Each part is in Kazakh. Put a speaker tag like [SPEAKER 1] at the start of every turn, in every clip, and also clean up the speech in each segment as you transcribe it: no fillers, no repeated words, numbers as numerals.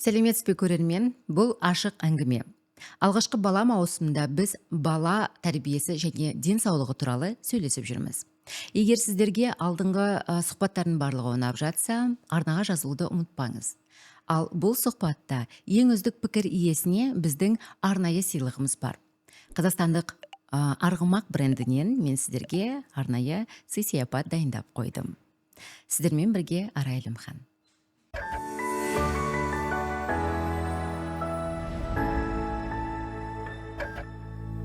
[SPEAKER 1] Сәлеметсіз бе, көрермен! Бұл «Ашық әңгіме». Алғашқы бала маусымында біз бала тәрбиесі және денсаулығы туралы сөйлесіп жүрміз. Егер сіздерге алдыңғы сұхбаттардың барлығы ұнап жатса, арнаға жазылуды ұмытпаңыз. Ал бұл сұхбатта ең үздік пікір иесіне біздің арнайы сыйлығымыз бар. Қазақстандық «Арғымақ» брендінен мен сіздерге арнайы сый сияпат дайындап қойдым. Сіздермен бірге Арай Әлімхан.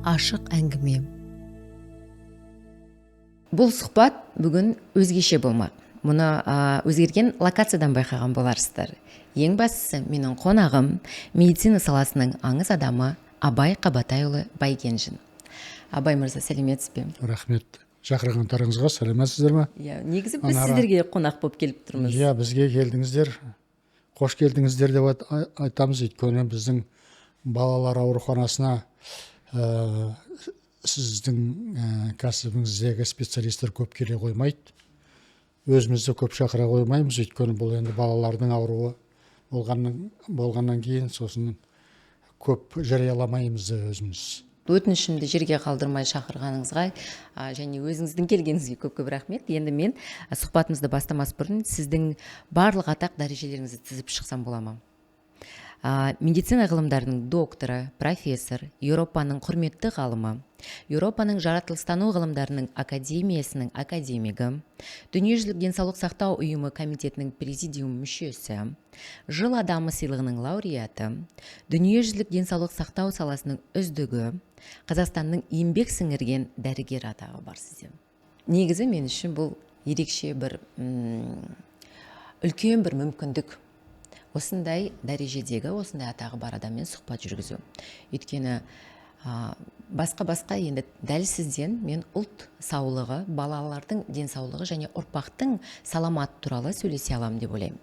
[SPEAKER 1] «Ашық әңгіме». Бұл сұхбат бүгін өзгеше болмақ. Мұны өзгерген локациядан байқаған боларсыздар. Ең бастысы, менің қонағым — медицина саласының аңыз адамы Абай Қабатайұлы Байгенжин. Абай мырза, сәлеметсіз бе?
[SPEAKER 2] Рахмет шақырғандарыңызға. Сәлеметсіздер ме?
[SPEAKER 1] Иә, негізі біз
[SPEAKER 2] Анара.
[SPEAKER 1] сіздерге қонақ болып келіп тұрмыз.
[SPEAKER 2] Иә, бізге келдіңіздер, қош келдіңіздер деп айтамыз. Өйткені біздің балалар ауруханасына сіздің кәсібіңіздегі специалисттер көп келе қоймайды, өзіміз де көп шақыра қоймаймыз. Өйткені бұл енді балалардың ауруы болғаннан кейін сосын көп жарияламаймыз да өзіміз.
[SPEAKER 1] Өтінішімді жерге қалдырмай шақырғаныңызға және өзіңіздің келгеніңізге көп көп рахмет. Енді мен сұхбатымызды бастамас бұрын сіздің барлық атақ дәрежелеріңізді тізіп шықсам бола ма? Медицина ғылымдарының докторы, профессор, Еуропаның құрметті ғалымы, Еуропаның жаратылыстану ғылымдарының академиясының академигі, Дүниежүзілік денсаулық сақтау ұйымы комитетінің президиум мүшесі, Жыл адамы сыйлығының лауреаты, дүниежүзілік денсаулық сақтау саласының үздігі, Қазақстанның еңбек сіңірген дәрігері атағы бар сізде. Негізі мен үшін бұл ерекше бір үлкен бір мүмкіндік, осындай дәрежедегі, осындай атағы бар адаммен сұхбат жүргізу. Өйткені басқа енді дәл сізден мен ұлт саулығы, балалардың денсаулығы және ұрпақтың саламаты туралы сөйлесе аламын деп ойлаймын.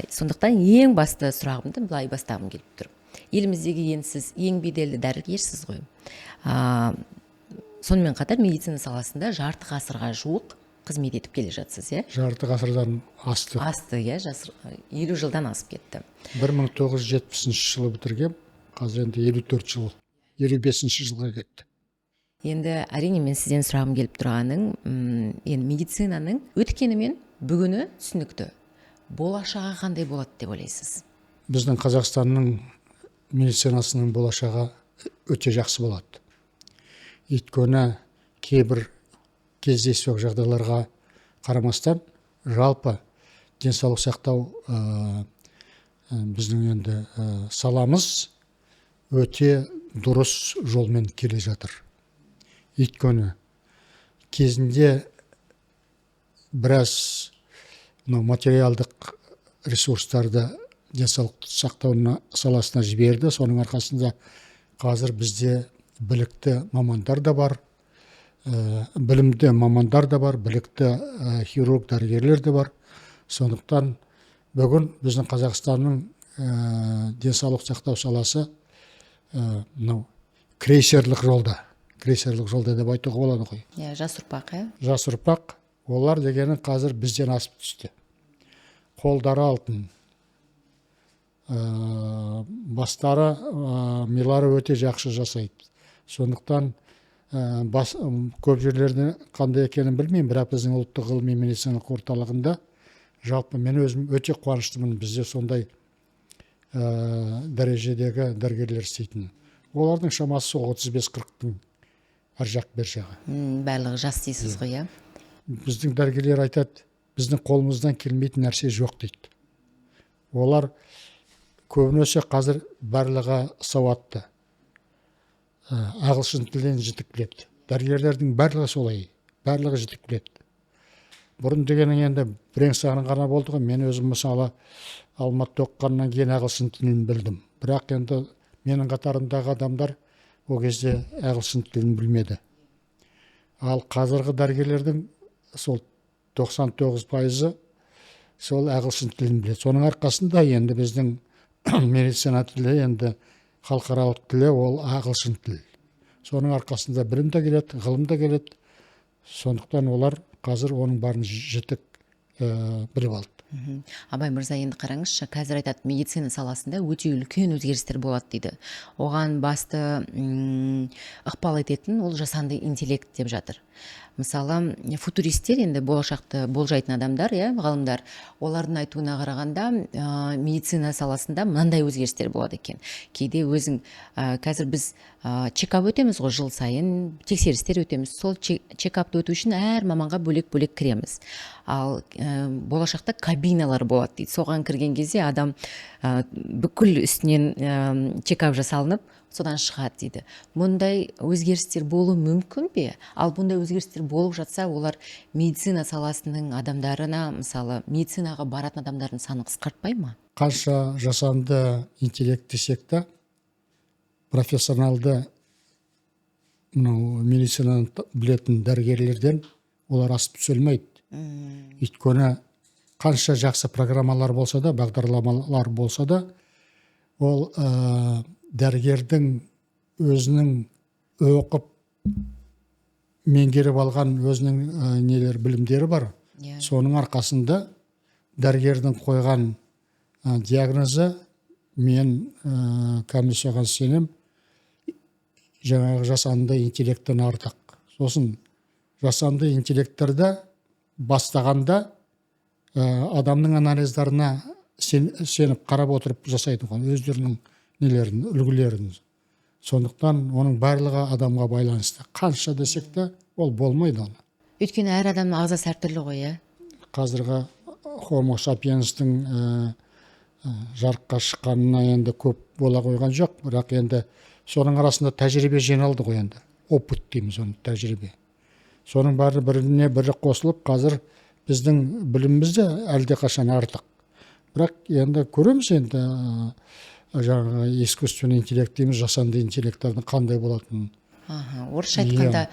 [SPEAKER 1] Сондықтан ең басты сұрағымды былай бастағым келіп тұр. Еліміздегі енді сіз ең беделді дәрігерсіз ғой. Сонымен қатар медицина саласында жарты ғасырға жуық қызмет етіп келе жатсыз, иә?
[SPEAKER 2] Жарты ғасырдан асты.
[SPEAKER 1] Асты, иә, 50 жылдан асып кетті.
[SPEAKER 2] 1970 жылы бітіргем, қазір енді 54 жыл, 55-жылға кетті.
[SPEAKER 1] Енді әрине мен сізден сұрағым келіп тұрғаның, енді медицинаның өткені мен бүгіні түсінікті. Болашағы қандай болады деп ойлайсыз?
[SPEAKER 2] Біздің Қазақстанның медицинасының болашағы өте жақсы болады. Өйткені кейбір кездейсоқ жағдайларға қарамастан, жалпы денсаулық сақтау біздің енді саламыз өте дұрыс жолмен келе жатыр. Өйткені кезінде біраз мынау материалдық ресурстарды денсаулық сақтау саласына жіберді. Соның арқасында қазір бізде білікті мамандар да бар, білімді мамандар да бар, білікті хирург дәрігерлер де бар. Сондықтан бүгін біздің Қазақстанның денсаулық сақтау саласы мынау крейсерлік жолда деп айтуға болады ғой.
[SPEAKER 1] Иә, жас ұрпақ, иә?
[SPEAKER 2] Жас ұрпақ, олар дегені қазір бізден асып түсті. Қолдары алтын, бастары, милары өте жақсы жасайды. Сондықтан көп жерлерде қандай екенін білмеймін, бірақ біздің Ұлттық ғылыми медициналық орталығында жалпы мен өзім өте қуаныштымын, бізде сондай дәрежедегі дәрігерлер істейтін. Олардың шамасы сол 35-40-тың ар жақ бер жағы.
[SPEAKER 1] Барлығы жас дейсіз ғой, иә?
[SPEAKER 2] Біздің дәрігерлер айтады: «Біздің қолымыздан келмейтін нәрсе жоқ», — дейді. Олар көбінесе қазір барлығы сауатты, ағылшын тілін жетік біледі. Дәрігерлердің барлығы солай, барлығы жетік біледі. Бұрын дегенің енді бірең сарың ғана болды ғой. Мен өзім, мысалы, Алматыда оқығаннан кейін ағылшын тілін білдім, бірақ енді менің қатарымдағы адамдар ол кезде ағылшын тілін білмеді. Ал қазіргі дәрігерлердің сол 99%-ы сол ағылшын тілін біледі. Соның арқасында енді біздің медицина тілі, енді халықаралық тілі ол ағылшын тіл. Соның арқасында білім де келеді, ғылым да келеді. Сондықтан олар қазір оның барын жетік біліп алды.
[SPEAKER 1] Абай мырза, енді қараңызшы, қазір айтады, медицина саласында өте үлкен өзгерістер болады дейді. Оған басты ықпал ететін ол жасанды интеллект деп жатыр. Мысалы, футуристер, енді болашақты болжайтын адамдар, иә, ғалымдар, олардың айтуына қарағанда, медицина саласында мынандай өзгерістер болады екен. Кейде өзің, қазір біз чекап өтеміз ғой, жыл сайын тексерістер өтеміз. Сол чекапты өту үшін әр маманға бөлек-бөлек кіреміз. Ал болашақта кабиналар болады дейді. Соған кірген кезде адам бүкіл үстінен чекап жасалынып, содан шығады дейді. Мұндай өзгерістер болуы мүмкін бе? Ал бұндай өзгерістер болып жатса, олар медицина саласының адамдарына, мысалы, медицинаға баратын адамдардың санын қысқартпай ма?
[SPEAKER 2] Қанша жасанды интеллект десек те, профессионалды мынау медицинаны білетін дәрігерлерден олар асып түсе алмайды. Өйткені қанша жақсы программалар болса да, бағдарламалар болса да, ол дәрігердің өзінің оқып меңгеріп алған өзінің нелер, білімдері бар. Соның арқасында дәрігердің қойған диагнозы, мен кәміл соған сенемін, жаңағы жасанды интеллекттен артық. Сосын жасанды интеллекттерді бастағанда адамның анализдарына сеніп қарап отырып жасайды ғой өздерінің нелерін, үлгілерін. Сондықтан оның барлығы адамға байланысты. Қанша десек те, ол болмайды оны.
[SPEAKER 1] Өйткені әр адамның ағзасы әртүрлі ғой, иә.
[SPEAKER 2] Қазіргі Homo sapienстің жарыққа шыққанына енді көп бола қойған жоқ, бірақ енді соның арасында тәжірибе жиналды ғой енді. Опыт дейміз оны, тәжірибе. Соның бәрі біріне бірі қосылып, қазір біздің біліміміз де әлдеқашан артық. Бірақ енді көреміз енді, жаңағы искусственный интеллект дейміз, жасанды интеллекттердің қандай болатынын.
[SPEAKER 1] Аха, орысша айтқанда,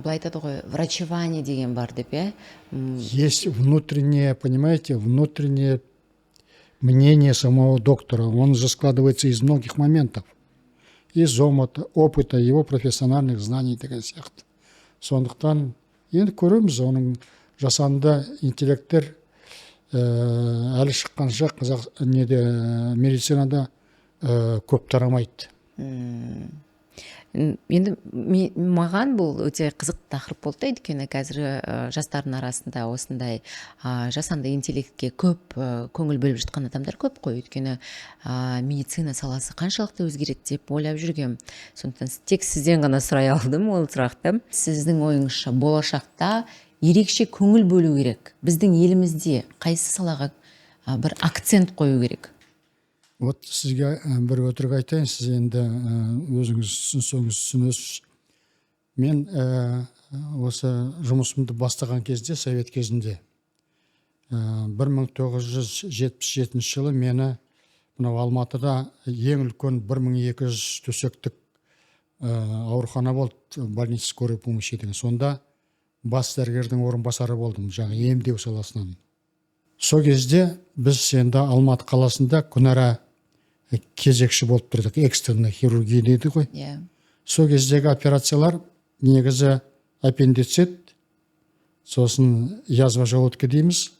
[SPEAKER 1] былай айтады ғой, врачевание деген бар деп, иә.
[SPEAKER 2] Есть внутреннее, понимаете, внутреннее мнение самого доктора. Он же складывается из многих моментов. Из опыта, его профессиональных знаний деген сияқты. Сондықтан енді көреміз, оның жасанды интеллекттер әлі шыққанша қазақ неде, медицинада көп тарамайды.
[SPEAKER 1] Енді маған бұл өте қызық тақырып болды да, өйткені қазір жастардың арасында осындай жасанды интеллектке көп көңіл бөліп жатқан адамдар көп қой. Өйткені медицина саласы қаншалықты өзгереді деп ойлап жүргем. Сондықтан тек сізден ғана сұрай алдым ол сұрақты. Сіздің ойыңызша, болашақта ерекше көңіл бөлу керек біздің елімізде қайсы салаға, бір акцент қою керек?
[SPEAKER 2] Вот сізге бір өтірік айтайын, сіз енді өзіңіз түсінсеңіз, түсінесіз. Мен осы жұмысымды бастаған кезде, совет кезінде, 1977 жылы мені мынау Алматыда ең үлкен 1200 төсектік аурухана болды, больница скорой помощи деген. Сонда бас дәрігердің орынбасары болдым, жаңағы емдеу саласынан. Сол кезде біз енді Алматы қаласында күнара кезекші болып тұрдық, экстренный хирургия дейді ғой. Сол кездегі операциялар негізі аппендицит, сосын язва желудка дейміз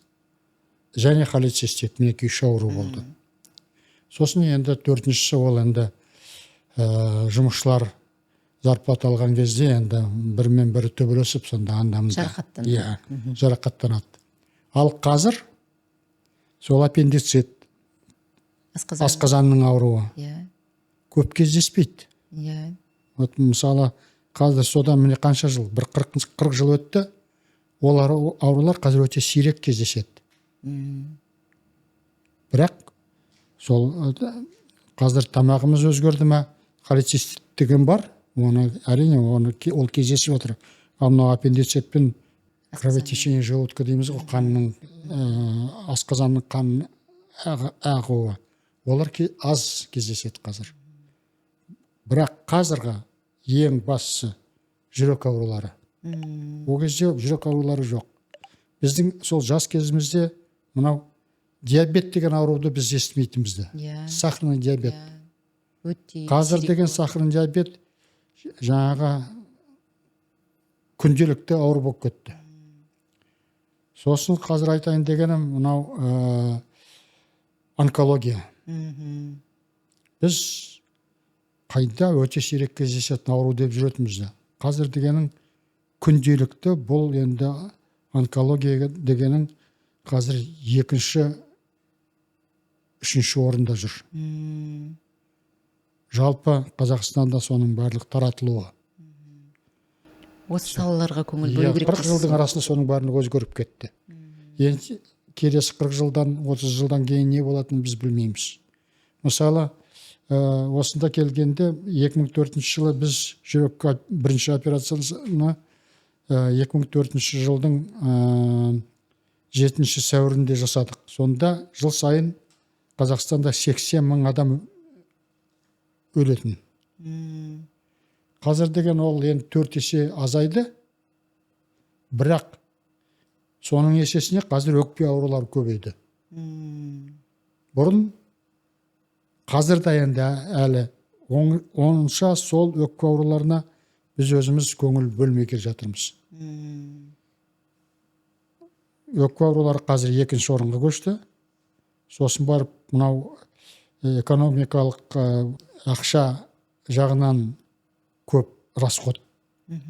[SPEAKER 2] және холецистит, мінекей, үш ауру болды. Сосын енді төртіншісі ол енді жұмысшылар зарплата алған кезде енді бірімен бірі төбелесіп, сонда анда мында
[SPEAKER 1] Жарақаттанады.
[SPEAKER 2] Иә, жарақаттанады. Ал қазір сол аппендицит,
[SPEAKER 1] асқазан,
[SPEAKER 2] асқазанның ауруы көп кездеспейді. Вот мысалы, қазір содан міне қанша жыл, бір 40 жыл өтті, ол аурулар қазір өте сирек кездеседі. Бірақ сол қазір тамағымыз өзгерді ме, холецистит деген бар, оны әрине, оны ол кездесіп отыр. Ал мынау аппендицит пен кровотечение желудка дейміз ғой, қанның, асқазанның қанның ағуы, олар аз кездеседі қазір. Бірақ қазіргі ең бастысы жүрек аурулары. Ол кезде жүрек аурулары жоқ. Біздің сол жас кезімізде мынау диабет деген ауруды біз естімейтінбіз де. Сахарный диабет.
[SPEAKER 1] Өте
[SPEAKER 2] Қазір
[SPEAKER 1] сирек
[SPEAKER 2] деген
[SPEAKER 1] болады.
[SPEAKER 2] сахарный диабет жаңағы күнделікті ауру болып кетті. Сосын қазір айтайын дегенім мынау онкология. Біз қайда өте сирек кездесетін ауру деп жүретінбіз де. Қазір дегенің күнделікті, бұл енді онкология дегенің қазір екінші, үшінші орында жүр. Жалпы Қазақстанда соның барлық таратылуы.
[SPEAKER 1] Осы салаларға көңіл бөлу
[SPEAKER 2] Иә,
[SPEAKER 1] керек
[SPEAKER 2] 40
[SPEAKER 1] дейсіз
[SPEAKER 2] жылдың
[SPEAKER 1] ғой.
[SPEAKER 2] арасында соның барлығы өзгеріп кетті. Енді келесі 40 жылдан, 30 жылдан кейін не болатынын біз білмейміз. Мысалы, осында келгенде 2004 жылы біз жүрекке бірінші операцияны 2004 жылдың 7 сәуірінде жасадық. Сонда жыл сайын Қазақстанда 80 мың адам өлетін. Қазір деген ол енді 4 есе азайды, бірақ соның есесіне қазір өкпе аурулары көбейді. Бұрын, қазір де енді әлі онша сол өкпе ауруларына біз өзіміз көңіл бөлмей келе жатырмыз. Өкпе аурулары қазір екінші орынға көшті. Сосын барып мынау экономикалық, ақша жағынан көп расход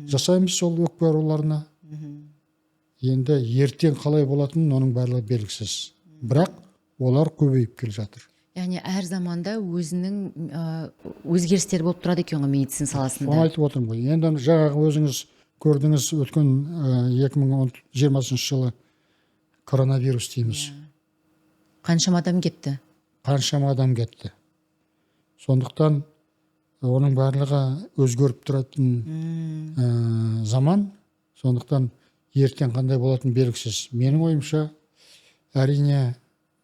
[SPEAKER 2] жасаймыз сол өкпе ауруларына. Енді ертең қалай болатынын, оның барлығы белгісіз, бірақ олар көбейіп келе жатыр.
[SPEAKER 1] Яғни әр заманда өзінің өзгерістері болып тұрады екен ғой медицина саласында.
[SPEAKER 2] Соны айтып отырмын ғой. Енді жаңағы өзіңіз көрдіңіз, өткен 2020 жылы коронавирус дейміз.
[SPEAKER 1] Иә. Қаншама адам кетті.
[SPEAKER 2] Қаншама адам кетті. Сондықтан оның барлығы өзгеріп тұратын заман. Сондықтан ертең қандай болатыны белгісіз. Менің ойымша, әрине,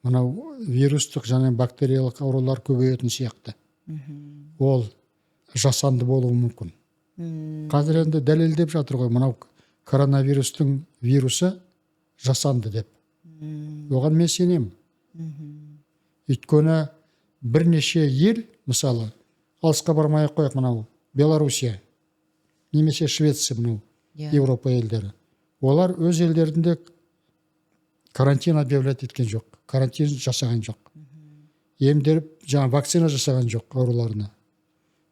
[SPEAKER 2] мынау вирустық және бактериялық аурулар көбейетін сияқты. Ол жасанды болуы мүмкін. Қазір енді дәлелдеп жатыр ғой, мынау коронавирустың вирусы жасанды деп. Оған мен сенемін, өйткені бірнеше ел, мысалы, алысқа бармай ақ қояйық, мынау Белоруссия немесе Швеция, мынау Еуропа елдері, олар өз елдерінде карантин объявлять еткен жоқ, карантин жасаған жоқ, емделіп, жаңа вакцина жасаған жоқ ауруларына.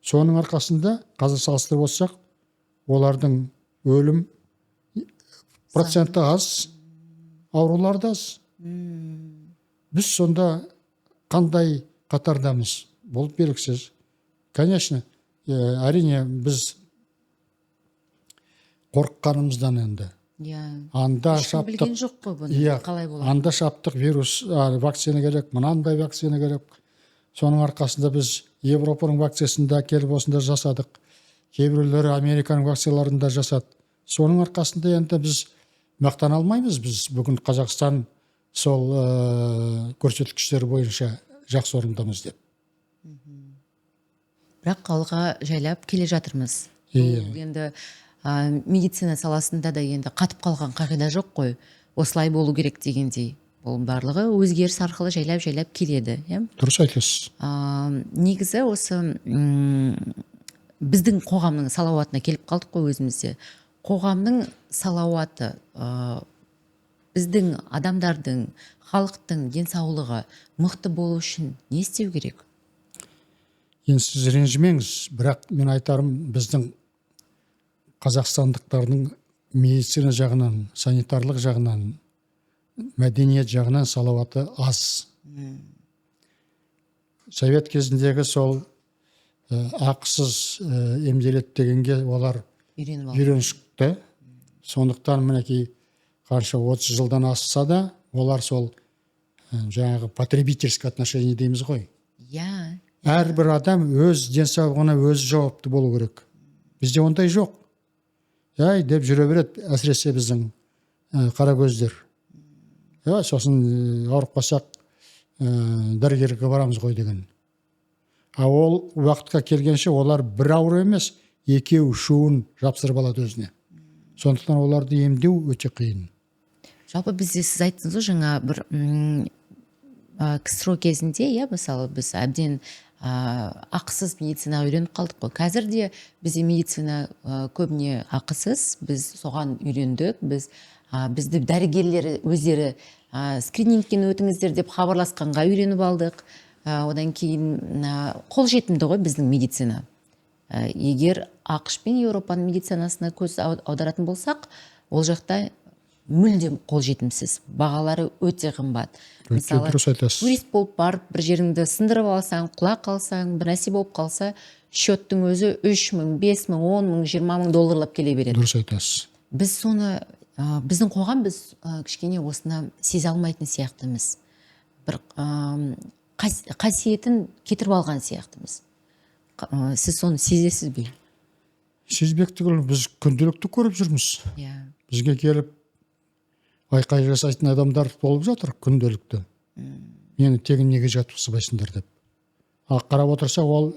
[SPEAKER 2] Соның арқасында қазір салыстырып отырсақ, олардың өлім проценті аз, аурулар да аз. Біз сонда қандай қатардамыз, бұл белгісіз. Конечно, әрине, біз қорыққанымыздан енді анда
[SPEAKER 1] Ешкім
[SPEAKER 2] шаптық.
[SPEAKER 1] білген жоқ қой бұны қалай болады.
[SPEAKER 2] Анда шаптық, вирус, вакцина керек, мынандай вакцина керек. Соның арқасында біз Европаның вакцинасын да әкеліп осында жасадық, кейбіреулері Американың вакциналарын да жасады. Соның арқасында енді біз мақтана алмаймыз, біз бүгін Қазақстан сол көрсеткіштер бойынша жақсы орындамыз деп.
[SPEAKER 1] Бірақ алға жайлап келе жатырмыз.
[SPEAKER 2] Иә.
[SPEAKER 1] Бұл енді медицина саласында да енді қатып қалған қағида жоқ қой, осылай болу керек дегендей. Бұл барлығы өзгеріс арқылы жайлап жайлап келеді, иә.
[SPEAKER 2] Дұрыс айтасыз.
[SPEAKER 1] Негізі осы біздің қоғамның салауатына келіп қалдық қой өзімізде. Қоғамның салауаты, біздің адамдардың, халықтың денсаулығы мықты болу үшін не істеу керек?
[SPEAKER 2] Енді сіз ренжімеңіз, бірақ мен айтарым, біздің қазақстандықтардың медицина жағынан, санитарлық жағынан, мәдениет жағынан салауаты аз. Совет кезіндегі сол ақысыз емделеді дегенге олар
[SPEAKER 1] үйреніп алды.
[SPEAKER 2] Үйреншікті. Сондықтан мінекей, қанша 30 жылдан асса да, олар сол жаңағы потребительское отношение дейміз ғой. Әрбір адам өз денсаулығына өзі жауапты болу керек. Бізде ондай жоқ, әй деп жүре береді, әсіресе біздің қаракөздер. Иә, сосын ауырып қалсақ, дәрігерге барамыз ғой деген. А ол уақытқа келгенше олар бір ауру емес, екеу, үшеуін жапсырып алады өзіне. Сондықтан оларды емдеу өте қиын.
[SPEAKER 1] Жалпы бізде, сіз айттыңыз ғой жаңа, бір КСРО кезінде, иә, мысалы, біз әбден ақысыз медицинаға үйреніп қалдық қой. Қазір де бізде медицина көбіне ақысыз, біз соған үйрендік. Біз Бізді дәрігерлер өздері скринингтен өтіңіздер деп хабарласқанға үйреніп алдық. Одан кейін қолжетімді ғой біздің медицина. Егер АҚШ пен Еуропаның медицинасына көз аударатын болсақ, ол жақта мүлдем қолжетімсіз, бағалары өте қымбат.
[SPEAKER 2] Өте дұрыс айтасыз.
[SPEAKER 1] Турист болып барып, бір жеріңді сындырып алсаң, құлақ алсаң, бір нәрсе болып қалса, счеттың өзі 3000, 5000, 10 000, 20 000 долларлап келе береді.
[SPEAKER 2] Дұрыс айтасыз.
[SPEAKER 1] Біз соны, біздің қоғам, біз кішкене осыны сезе алмайтын сияқтымыз, бір қасиетін кетіріп алған сияқтымыз. Сіз соны сезесіз бе?
[SPEAKER 2] Сезбек түгіл, біз күнделікті көріп жүрміз. Бізге келіп айқай жасайтын адамдар болып жатыр күнделікті, мені тегін неге жатқызбайсыңдар деп. Ал қарап отырса, ол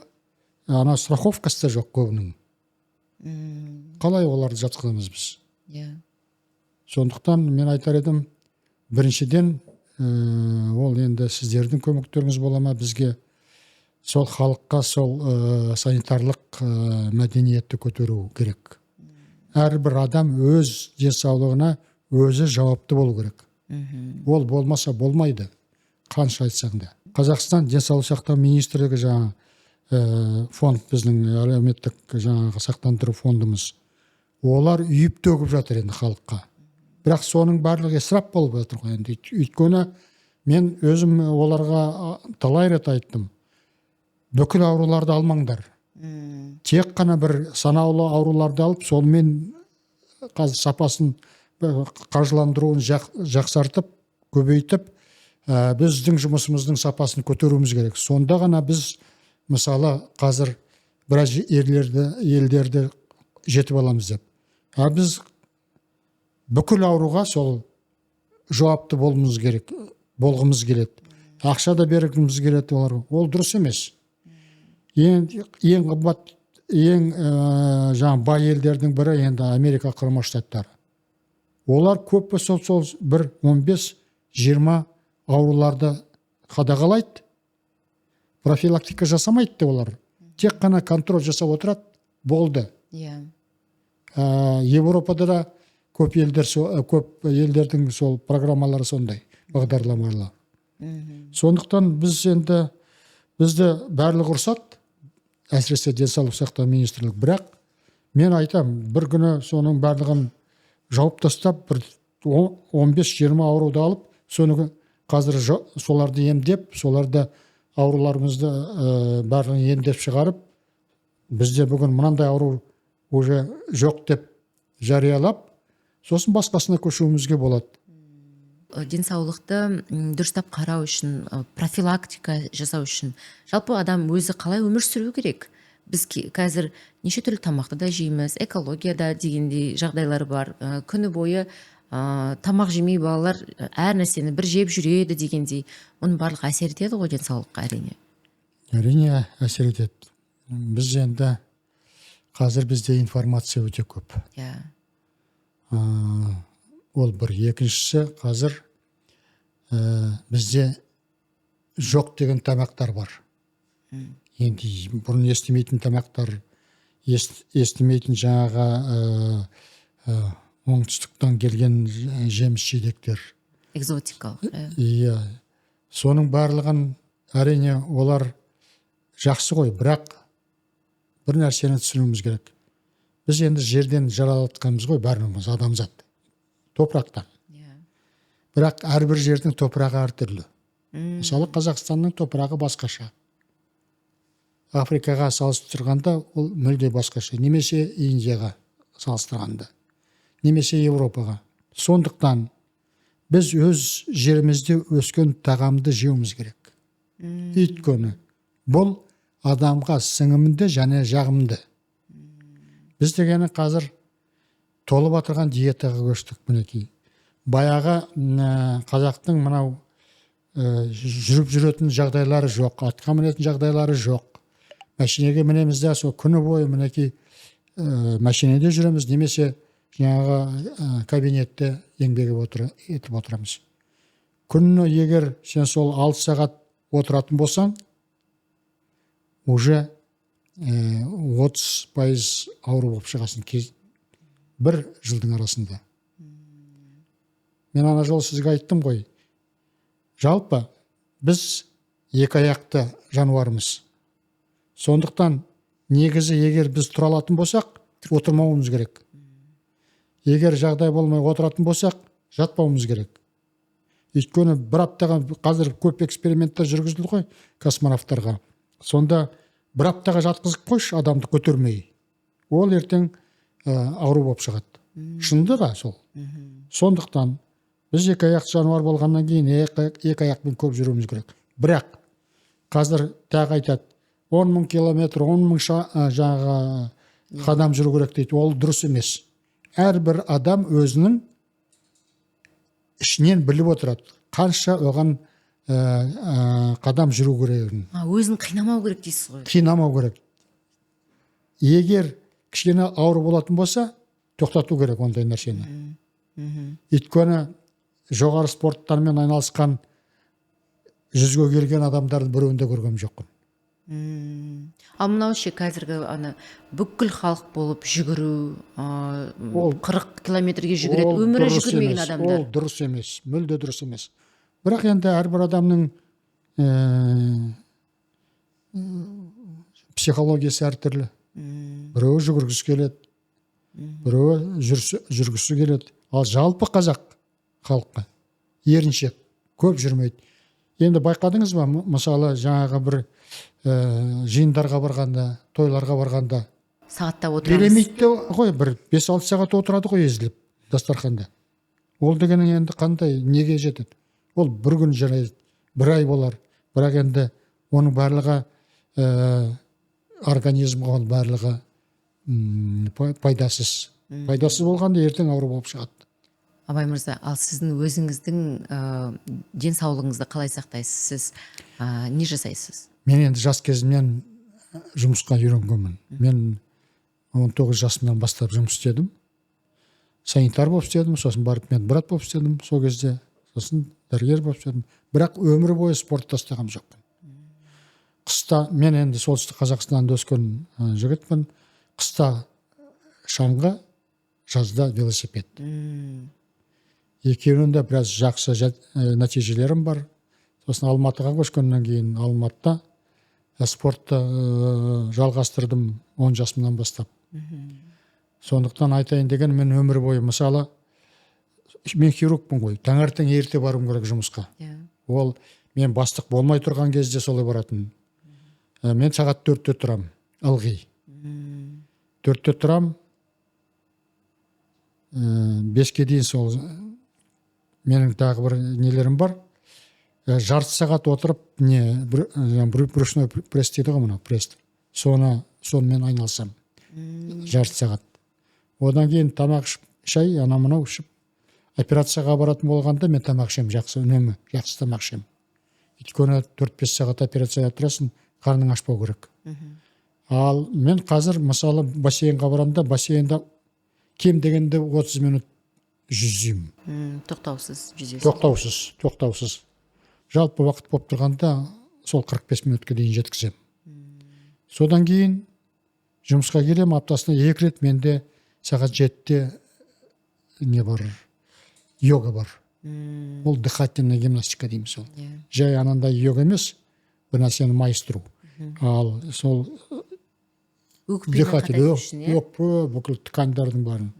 [SPEAKER 2] ана страховкасы да жоқ көбінің. Қалай оларды жатқызамыз біз? Сондықтан мен айтар едім, біріншіден, ол енді сіздердің көмектеріңіз бола ма бізге, сол халыққа сол санитарлық мәдениетті көтеру керек. Әрбір адам өз денсаулығына өзі жауапты болу керек. Ол болмаса болмайды, қанша айтсаң да. Қазақстан денсаулық сақтау министрлігі, жаңа фонд, біздің әлеуметтік жаңағы сақтандыру фондымыз, олар үйіп төгіп жатыр енді халыққа, бірақ соның барлығы ысырап болып жатыр ғой енді. Өйткені мен өзім оларға талай рет айттым: бүкіл ауруларды алмаңдар, тек қана бір санаулы ауруларды алып, сонымен қазір сапасын, қаржыландыруын жақсартып, көбейтіп, біздің жұмысымыздың сапасын көтеруіміз керек. Сонда ғана біз, мысалы, қазір біраз елдерді жетіп аламыз деп. А біз бүкіл ауруға сол жауапты болуымыз керек, болғымыз келеді, ақша да бергіміз келеді оларға. Ол дұрыс емес. Ең қымбат, ең жаңа бай елдердің бірі енді Америка Құрама Штаттары. Олар көп болса сол бір 15-20 ауруларды қадағалайды, профилактика жасамайды да, олар тек қана контроль жасап отырады, болды. Европада да көп елдер, көп елдердің сол программалары сондай, бағдарламалар. Сондықтан біз енді, бізді барлығы ұрсады, әсіресе денсаулық сақтау министрлігі, бірақ мен айтам, бір күні соның барлығын жауып тастап, бір 15-20 ауруды алып, соны қазір соларды емдеп, соларды ауруларымызды барлығын емдеп шығарып, бізде бүгін мынандай ауру уже жоқ деп жариялап, сосын басқасына көшуімізге болады.
[SPEAKER 1] Денсаулықты дұрыстап қарау үшін, профилактика жасау үшін жалпы адам өзі қалай өмір сүру керек? Біз қазір неше түрлі тамақты да жейміз, экологияда дегендей жағдайлар бар. Күні бойы тамақ жемей, балалар әр нәрсені бір жеп жүреді дегендей, оның барлығы әсер етеді ғой денсаулыққа, әрине.
[SPEAKER 2] Әрине, әсер етеді. Біз енді қазір бізде информация өте көп. Ол бір. Екіншісі, қазір бізде жоқ деген тамақтар бар енді, бұрын естімейтін тамақтар, естімейтін жаңағы оңтүстіктен келген жеміс жидектер.
[SPEAKER 1] Экзотикалық, иә.
[SPEAKER 2] Иә, соның барлығын, әрине, олар жақсы ғой, бірақ бір нәрсені түсінуіміз керек: біз енді жерден жаратылғанбыз ғой бәріміз, адамзат топырақтан. Бірақ әрбір жердің топырағы әртүрлі. Мысалы, Қазақстанның топырағы басқаша, Африкаға салыстырғанда ол мүлде басқаша, немесе Индияға салыстырғанда, немесе Еуропаға. Сондықтан біз өз жерімізде өскен тағамды жеуіміз керек, өйткені бұл адамға сіңімді және жағымды. Біз дегені қазір толып отырған диетаға көштік, мінекей. Баяғы қазақтың мынау жүріп жүретін жағдайлары жоқ, атқа мінетін жағдайлары жоқ. Мәшинеге мінеміз де, сол күні бойы, мінекей, мәшинеде жүреміз немесе жаңағы кабинетте еңбек етіп отырамыз. Күніне егер сен сол 6 сағат отыратын болсаң, уже 30% ауру болып шығасың бір жылдың арасында. Мен ана жолы сізге айттым ғой, жалпы біз екі аяқты жануармыз. Сондықтан негізі егер біз тұра алатын болсақ, отырмауымыз керек. Егер жағдай болмай отыратын болсақ, жатпауымыз керек. Өйткені бір аптаға, қазір көп эксперименттер жүргізілді ғой космонавтарға. Сонда бір аптаға жатқызып қойшы адамды көтермей, ол ертең ауру болып шығады. Шынында да сол. Сондықтан біз екі аяқты жануар болғаннан кейін екі аяқпен көп жүруіміз керек. Бірақ қазір тағы айтады, 10 000 километр, 10 000 жаңағы қадам жүру керек дейді. Ол дұрыс емес. Әрбір адам өзінің ішінен біліп отырады қанша оған қадам жүру керегін.
[SPEAKER 1] Өзін қинамау керек дейсіз ғой.
[SPEAKER 2] Қинамау керек. Егер кішкене ауру болатын болса, тоқтату керек ондай нәрсені. Өйткені жоғары спорттармен айналысқан 100-ге келген адамдардың біреуін де көрген жоқпын.
[SPEAKER 1] Ал мынау ше, қазіргі ана бүкіл халық болып жүгіру, 40 километрге жүгіреді,
[SPEAKER 2] Ол
[SPEAKER 1] өмірі
[SPEAKER 2] дұрыс
[SPEAKER 1] жүгірмеген
[SPEAKER 2] емес,
[SPEAKER 1] адамдар.
[SPEAKER 2] Ол дұрыс емес, мүлде дұрыс емес. Бірақ енді әрбір адамның психологиясы әртүрлі. Біреуі жүгіргісі келеді, біреуі жүргісі келеді. Ал жалпы қазақ халқы еріншек, көп жүрмейді. Енді байқадыңыз ба, мысалы, жаңағы бір жиындарға барғанда, тойларға барғанда
[SPEAKER 1] сағаттап отырамыз.
[SPEAKER 2] Билемейді де ғой, бір 5-6 сағат отырады ғой езіліп дастарханда. Ол дегенің енді қандай, неге жетеді? Ол бір күн жарайды, бір ай болар. Бірақ енді оның барлығы организмге, ол барлығы пайдасыз. Пайдасыз болғанда ертең ауру болып шығады.
[SPEAKER 1] Абай мырза, ал сіздің өзіңіздің денсаулығыңызды қалай сақтайсыз? Сіз не жасайсыз?
[SPEAKER 2] Мен енді жас кезімнен жұмысқа үйренгенмін. Мен 19 жасымнан бастап жұмыс істедім. Санитар болып істедім, сосын барып медбрат болып істедім сол кезде, сосын дәрігер болып істедім. Бірақ өмір бойы спорт тастаған жоқпын. Қыста мен енді Солтүстік Қазақстанда өскен жігітпін. Қыста шаңғы, жазда велосипед. Екеуінің де біраз жақсы нәтижелерім бар. Сосын Алматыға көшкеннен кейін Алматыда спортты жалғастырдым 10 жасымнан бастап. Сондықтан айтайын деген, мен өмір бойы, мысалы, мен хирургпын ғой, таңертең ерте баруым керек жұмысқа. Ол мен бастық болмай тұрған кезде солай баратын. Мен сағат 4-те тұрамын ылғи. 4-те тұрам, 5-ке дейін. Сол менің тағы бір нелерім бар. Жарты сағат отырып не брюшной пресс дейді ғой, мынау пресс, соны сонымен айналысамын жарты сағат. Одан кейін тамақ ішіп, шай, анау мынау ішіп, операцияға баратын болғанда мен тамақ ішемін жақсы, үнемі жақсы тамақ ішемін. Өйткені 4-5 сағат операцияда тұрасың, қарның ашпау керек. Ал мен қазір, мысалы, бассейнға барамын да, бассейнда кем дегенде 30 минут жүземін.
[SPEAKER 1] Тоқтаусыз жүзесіз.
[SPEAKER 2] Тоқтаусыз, тоқтаусыз. Жалпы уақыт болып тұрғанда сол 45 минутқа дейін жеткіземін. Содан кейін жұмысқа келемін. Аптасына екі рет менде сағат 7-де не бар, йога бар. Ол дыхательная гимнастика дейміз ол. Жай анандай йога емес, бір нәрсені майыстыру, ал сол
[SPEAKER 1] Өкпені
[SPEAKER 2] дыхатель
[SPEAKER 1] қатайту үшін, иә.
[SPEAKER 2] Өкпе, бүкіл тканьдардың бәрін.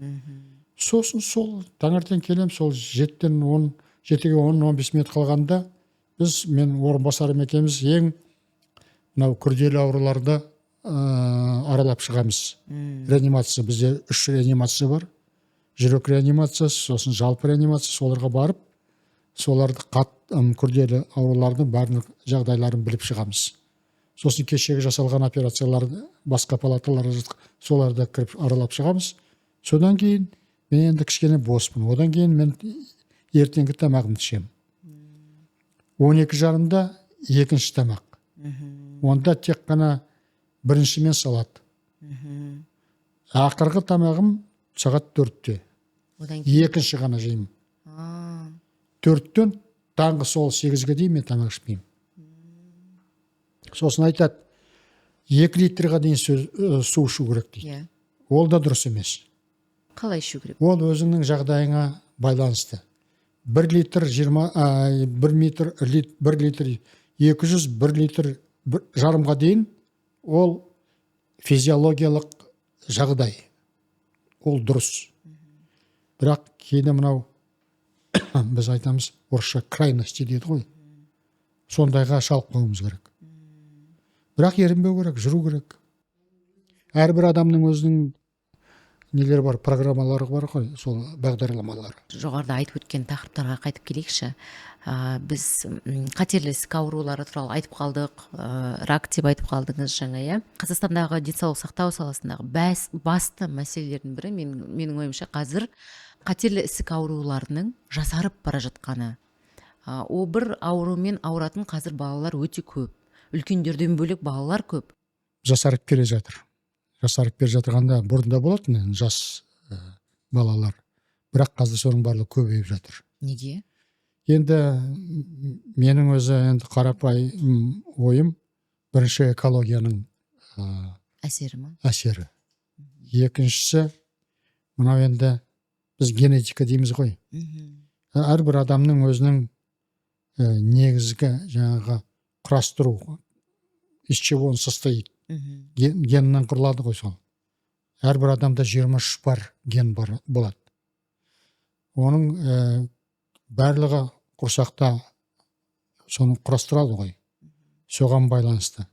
[SPEAKER 2] Сосын сол таңертең келем, сол 7-ден 10, 7-ге 10-15 минут қалғанда біз, мен орынбасарым екеуміз ең мынау күрделі ауруларды аралап шығамыз. Реанимация, бізде үш реанимация бар: жүрек реанимациясы, сосын жалпы реанимация. Соларға барып, соларды күрделі аурулардың барлық жағдайларын біліп шығамыз. Сосын кешегі жасалған операцияларды басқа палаталарға соларды кіріп аралап шығамыз. Содан кейін мен енді кішкене боспын. Одан кейін мен ертеңгі тамағымды ішемін. 12:30-да екінші тамақ. Онда тек қана бірінші мен салат. Ақырғы тамағым сағат 4-те.
[SPEAKER 1] Одан кейін
[SPEAKER 2] Екінші ғана жеймін. 4-тен таңғы сол 8-ге дейін мен тамақ ішпеймін. Сосын айтады, 2 литрға дейін су ішу керек дейді. Ол да дұрыс емес.
[SPEAKER 1] Қалай ішу керек?
[SPEAKER 2] Ол өзіңнің жағдайыңа байланысты. 1 литр 20, 1 метр, 1 литр 200, 1 литр 1,5-ға дейін ол физиологиялық жағдай, ол дұрыс. Бірақ кейде мынау біз айтамыз, орысша крайности дейді ғой, сондайға шалып қоюымыз керек. Бірақ ерінбеу керек, жүру керек. Әрбір адамның өзінің нелері бар, программалары бар ғой, сол бағдарламалары.
[SPEAKER 1] Жоғарыда айтып өткен тақырыптарға қайтып келейікші. Біз қатерлі ісік аурулары туралы айтып қалдық, рак деп айтып қалдыңыз жаңа, иә. Қазақстандағы денсаулық сақтау саласындағы басты мәселелердің бірі, менің ойымша, қазір қатерлі ісік ауруларының жасарып бара жатқаны. О бір аурумен ауыратын қазір балалар өте көп, үлкендерден бөлек балалар көп.
[SPEAKER 2] Жасарып келе жатыр. Жасарып келе жатырғанда, бұрында болатын енді жас балалар, бірақ қазір соның барлығы көбейіп жатыр.
[SPEAKER 1] Неге?
[SPEAKER 2] Енді менің өзі енді қарапайым ойым: бірінші, экологияның
[SPEAKER 1] әсері ма?
[SPEAKER 2] Әсері. Екіншісі, мынау енді біз генетика дейміз ғой. Әрбір адамның өзінің негізгі жаңағы құрастыру, из чего он состоит, геннен құрылады ғой. Сол әрбір адамда 23 пар ген бар болады. Оның барлығы құрсақта соны құрастырады ғой, соған байланысты.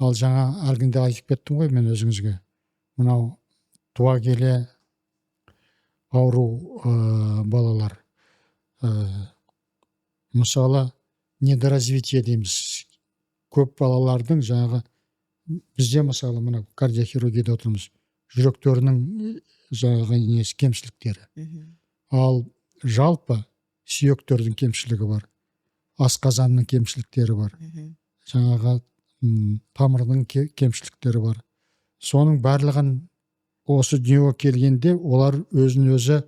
[SPEAKER 2] Ал жаңа әлгінде айтып кеттім ғой мен өзіңізге, мынау туа келе ауру балалар, мысалы, недоразвитие дейміз, көп балалардың жаңағы бізде, мысалы, мына кардиохирургияда отырмыз, жүректерінің жаңағы несі, кемшіліктері. Ал жалпы сүйектердің кемшілігі бар, асқазанның кемшіліктері бар, жаңағы тамырдың кемшіліктері бар. Соның барлығын осы дүниеге келгенде олар өзін өзі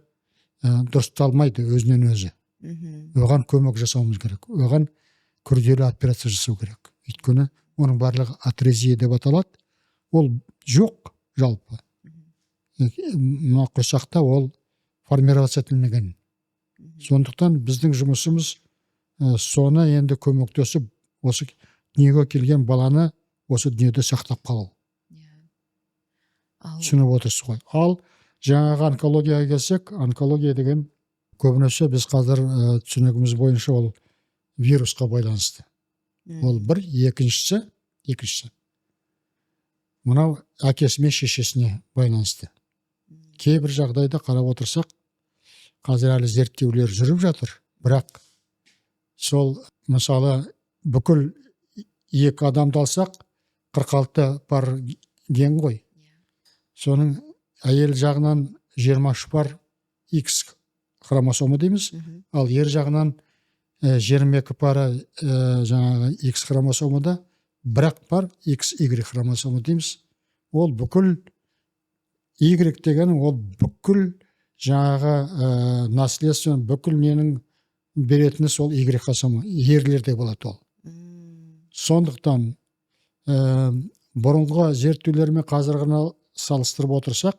[SPEAKER 2] дұрысталмайды өзінен өзі. Оған көмек жасауымыз керек, оған күрделі операция жасау керек, өйткені оның барлығы атрезия деп аталады. Ол жоқ жалпы мына құрсақта ол формироваться етілмеген. Сондықтан біздің жұмысымыз соны енді көмектесіп, осы дүниеге келген баланы осы дүниеде сақтап қалу.
[SPEAKER 1] Иә. Ал
[SPEAKER 2] Түсініп отырсыз ғой. Ал жаңағы онкологияға келсек, онкология деген көбінесе біз қазір түсінігіміз бойынша ол вирусқа байланысты. Ол бір. Екіншісі, мынау әкесі мен шешесіне байланысты. Кейбір жағдайда қарап отырсақ, қазір әлі зерттеулер жүріп жатыр, бірақ сол, мысалы, бүкіл екі адамды алсақ, 46 пар ген ғой. Соның әйел жағынан 23 пар X хромосома дейміз, ал ер жағынан 22 пары жаңағы X хромосомада, бірақ пар XY хромосома дейміз. Ол бүкіл Y деген ол бүкіл жаңағы наследство, бүкіл ненің беретіні сол Y хромосома ерлерде болады ол. Сондықтан бұрынғы зерттеулермен қазіргіні салыстырып отырсақ,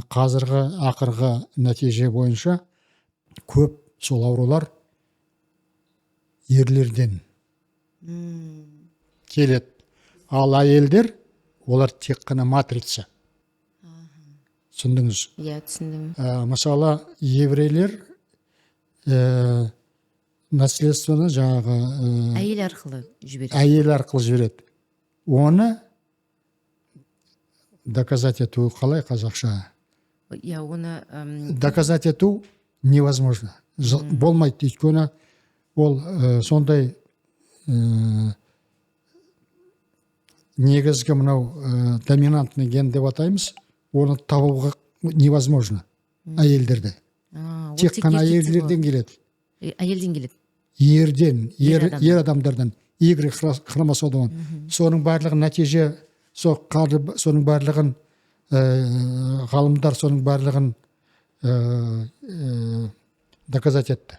[SPEAKER 2] қазіргі ақырғы нәтиже бойынша көп сол аурулар ерлерден келеді. Ал әйелдер, олар тек қана матрица, түсіндіңіз?
[SPEAKER 1] Иә, түсіндім.
[SPEAKER 2] Мысалы, еврейлер наследствоны жаңағы
[SPEAKER 1] әйел арқылы жібереді.
[SPEAKER 2] Әйел арқылы жібереді. Оны доказать ету қалай қазақша?
[SPEAKER 1] Иә, оны
[SPEAKER 2] Доказать ету невозможно. Болмайды, өйткені ол сондай негізгі мынау доминантный ген деп атаймыз, оны табуға невозможно әйелдерде.
[SPEAKER 1] А, ол
[SPEAKER 2] Тек қана
[SPEAKER 1] еркекте
[SPEAKER 2] әйелдерден келеді.
[SPEAKER 1] болады. Әйелден келеді.
[SPEAKER 2] Ерден, ер,
[SPEAKER 1] Ер адам.
[SPEAKER 2] Ер адамдардан Y хромосомадан. Соның барлығы нәтиже сол соның барлығын ғалымдар соның барлығын доказать етті.